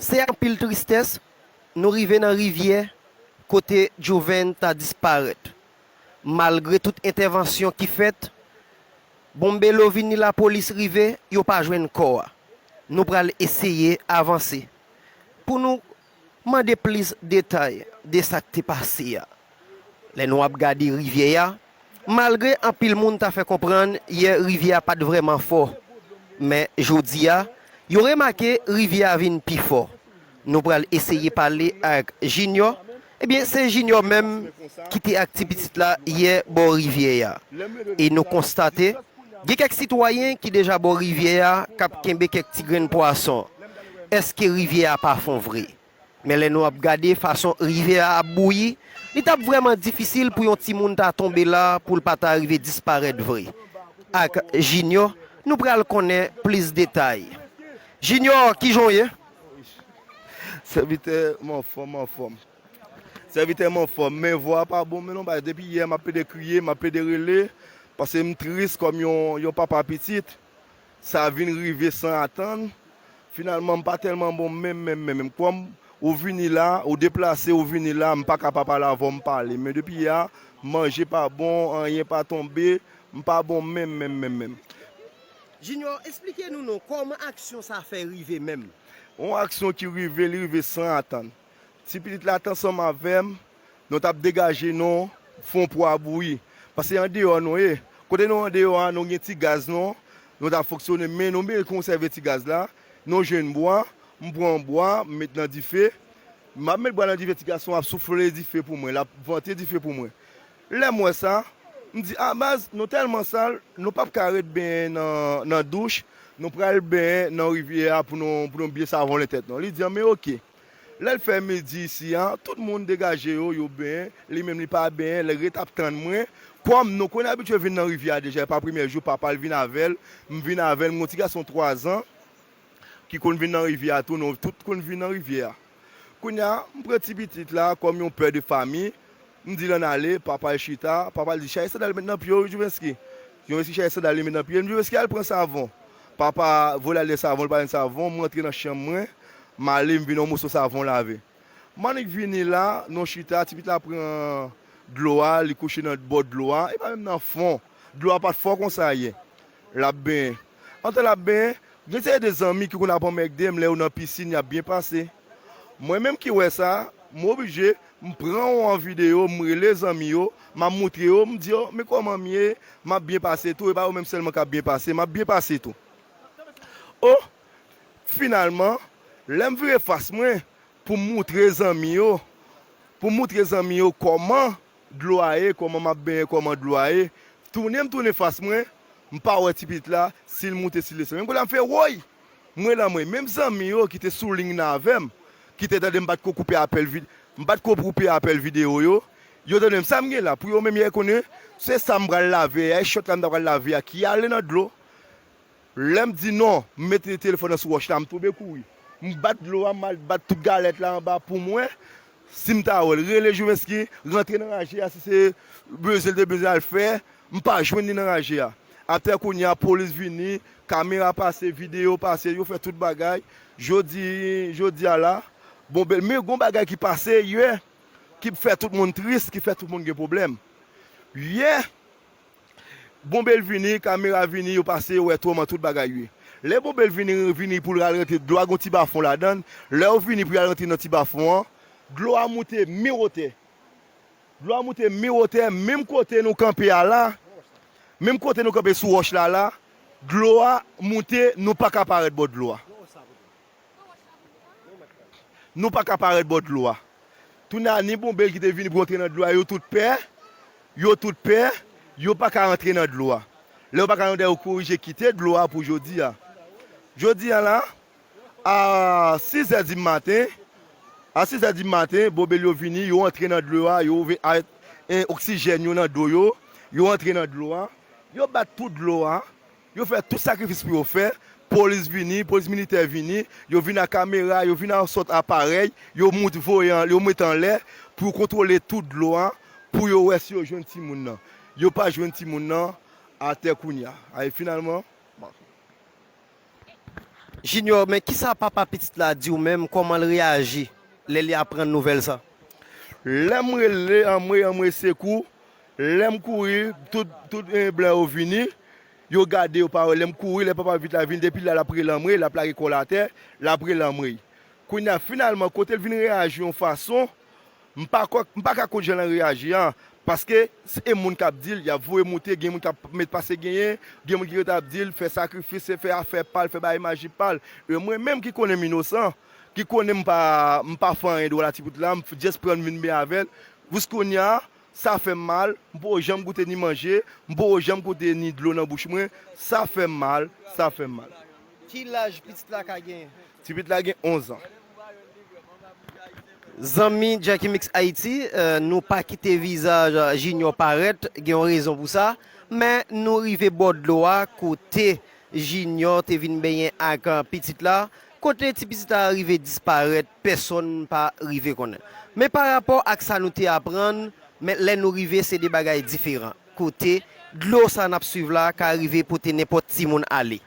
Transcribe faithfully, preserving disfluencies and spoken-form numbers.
Se ak anpil tristès nou rive nan rivyè kote Joven ta disparèt. Malgre tout entèvansyon ki fèt, Bonbelo vini, lapolis rive, yo pa jwenn kò a. Nou pral eseye avanse pou nou mande plis detay de sa k te pase a. Lè nou ap gade rivyè a, malgre anpil moun ta fè konprann yè rivyè a pa t vrèman fò, men jodi a, yo remake rivyè a vin pi fò. Nou pral eseye pale ak Junior. Ebyen, se Junior menm ki te ak ti pitit la yè bò rivyè a. E nou konstate, gen kèk sitwayen ki deja bò rivyè a k ap kenbe kèk ti grenn pwason. Èske rivyè a pa fon vre? Men lè nou ap gade fason rivyè a ap bouyi, li t ap vrèman difisil pou yon timoun ta tonbe la pou l pa ta rive disparèt vre. Ak Junior, nou pral konnen plis detay. Junior, kijan w ye? Sèvitè, m anfòm, m anfòm. Sèvitè, m anfòm, men vwa a pa bon, men non, ba, depi yè, m ap plede kriye, m ap plede rele, paske m tris kòm yon, yon papa pitit. Sa vin rive san atann. Finalman, m pa tèlman bon menm, menm, menm, menm. Kòm ou vini la, ou deplase, ou vini la, m pa ka pa pale avè w, m pale. Men depi yè a, manje pa bon, anyen pa tonbe, m pa bon menm, menm, menm, menm. Junior, eksplike nou non, kòman aksyon sa fè rive menm? Yon aksyon ki rive, li rive san atann. Ti pitit la t ansanm avè m, nou t ap degaje nou, fè yon pwa bouyi. Paske andeyò nou ye. Kote nou andeyò a, nou gen ti gaz nou, nou t ap fonksyone, men nou byen konsève ti gaz la. Nou jwenn bwa, m pran bwa, m met nan dife. M ap met bwa nan dife, ti gason ap soufle dife pou mwen, l ap vante dife pou mwen. Lè m wè sa, m di, "A baz, nou tèlman sal, nou p ap ka ret benyen nan, nan douch, nou pral benyen nan rivyè a pou nou, pou nou byen savònnen tèt nou." Li di, "Anben, oke." Lè l fè midi isi a, tout moun degaje yo, yo benyen, li menm li pa benyen, l ret ap tann mwen. Kòm nou konn abitye vin nan rivyè a deja, e pa premye jou, papa l vin avè l, m vin avè l, m gon ti gason twa zan ki konn vin nan rivyè a tou, nou tout konn vin nan rivyè a. Kounye a, m pran ti pitit la kòm yon pè de fanmi, m di l ann ale, papa l chita, papa l di, "Chache sandal met nan pye w, Jouvensky." Jouvensky chache sandal li met nan pye l, m di, "Jouvensky, al pran savon." Papa voye l al dèyè savon, li pa jwenn savon, m rantre nan chanm mwen, m ale, m vin yon moso savon lave. M annik vini la, nou chita, ti pitit la pran dlo a, li kouche nan bò dlo a, e pa menm nan fon. Dlo a pa t fò konsa yè. L ap benyen. Antan l ap benyen, gen seri de zanmi ki konn ap anmègde m lè yo nan pisin, y ap byen pase. Mwen menm ki wè sa, m oblije, m pran yon videyo, m rele zanmi yo, m ap moutre yo, m di yo, "Men kòman m ye, m ap byen pase tou, e pa yo menm sèlman k ap byen pase, m ap byen pase tou." O, finalman, lè m vire fas mwen, pou m moutre zanmi yo, pou m moutre zanmi yo kòman dlo a ye, kòman m ap benyen, kòman dlo a ye. Tounen m tounen fas mwen, m pa wè ti pitit la, si l moute, si l desann. Menm kote a m fè woy! Mwen lan mwen, menm zanmi yo ki te sou liy nan avè m, ki te tande m pa t ko koupe apèl vid-, m pa t ko koupe apèl videyo yo, yo tande m, "Sa m gen la?" Pou yo menm, yo konnen, se sa m pral lave a, e chòt la m ta pral lave a ki ale nan dlo. Lè m di non, m mete telefòn nan sou wòch la, m tonbe kouri. M bat dlo a, m al bat tout galèt la anba pou m wè si m ta wè l. Rele Jouvensky, rantre nan raje a, si se bezwen l te bezwen al fè, m pa jwenn li nan raje a. Atè kounye a, polis vini, kamera pase, videyo pase, yo fè tout bagay. Jodi, jodi a la, bon, bèl, men gon bagay ki pase yè, ki fè tout moun tris, ki fè tout moun gen pwoblèm. Yè, Bonbel vini, kamera vini, yo pase, yo wè twòm an tout bagay yo ye. Lè Bonbel vini, vini pou l al rantre, dlo a gon ti bafon ladan l. Lè yo vini pou y al rantre nan ti bafon an, dlo a moute men wotè. Dlo a moute men wotè, menm kote nou kanpe a la, menm kote nou kanpe sou wòch la la, dlo a moute, nou pa ka parèt bò dlo a. Nou pa ka parèt bò dlo a. Tounen a, ni Bonbel ki te vini pou antre nan dlo a, yo tout pè, yo tout pè, yo pa ka antre nan dlo a. Lè yo pa ka antre, yo korije kite dlo a pou jodi a. Jodi a la, a sis è di maten, a sis è di maten, Bonbel yo vini, yo antre nan dlo a, yo ouvè a, e, oksijèn yo nan do yo, yo antre nan dlo a, yo bat tout dlo a, yo fè tout sakrifis pou yo fè. Polis vini, polis militè vini, yo vin ak kamera, yo vin ak sòt aparèy, yo mout voye an, yo met anlè pou yo kontwole tout dlo a, pou yo wè si yo jwenn timoun nan. Yo pa jwenn timoun nan atè kounye a. A, e finalman, bon. Junior, men kisa papa pitit la di w menm? Kòman l reyaji lè li aprann nouvèl sa? Lè m rele, anmwe, anmwe, sekou, lè m kouri, tout, tout eh, blan yo vini, yo gade, yo pa wè. Lè m kouri, lè papa pitit la vini, depi la, l ap rele anmwe, l ap lage kò l atè, l ap rele anmwe. Kounye a, finalman, kote l vin reyaji yon fason, m pa kwè, m pa ka konn jan l reyaji an, paske se e moun k ap di l, y ap voye moute, gen moun k ap met pase genyen, gen moun ki rete ap di l, fè sakrifis, fè afè pa l, fè bagay maji pa l. E mwen menm ki konnen m inosan, ki konnen m pa, m pa fè anyen dwòl a ti pitit la, m just pran m vin byen avè l. Jis kounye a, sa fè m mal, m poko janm goute ni manje, m poko janm goute ni dlo nan bouch mwen, sa fè m mal, sa fè m mal. Ki laj pitit la ka genyen? Ti pitit la gen onz an. Zanmi Jacky Mix Haïti, eh, nou pa kite vizaj Junior parèt, gen yon rezon pou sa, men nou rive bò dlo a kote Junior te vin benyen ak eh, pitit la, kote ti pitit la rive disparèt, pèsonn pa rive konnen. Men pa rapò ak sa nou te aprann, men lè nou rive se de bagay diferan, kote dlo sa n ap swiv la ka rive pote nenpòt timoun ale.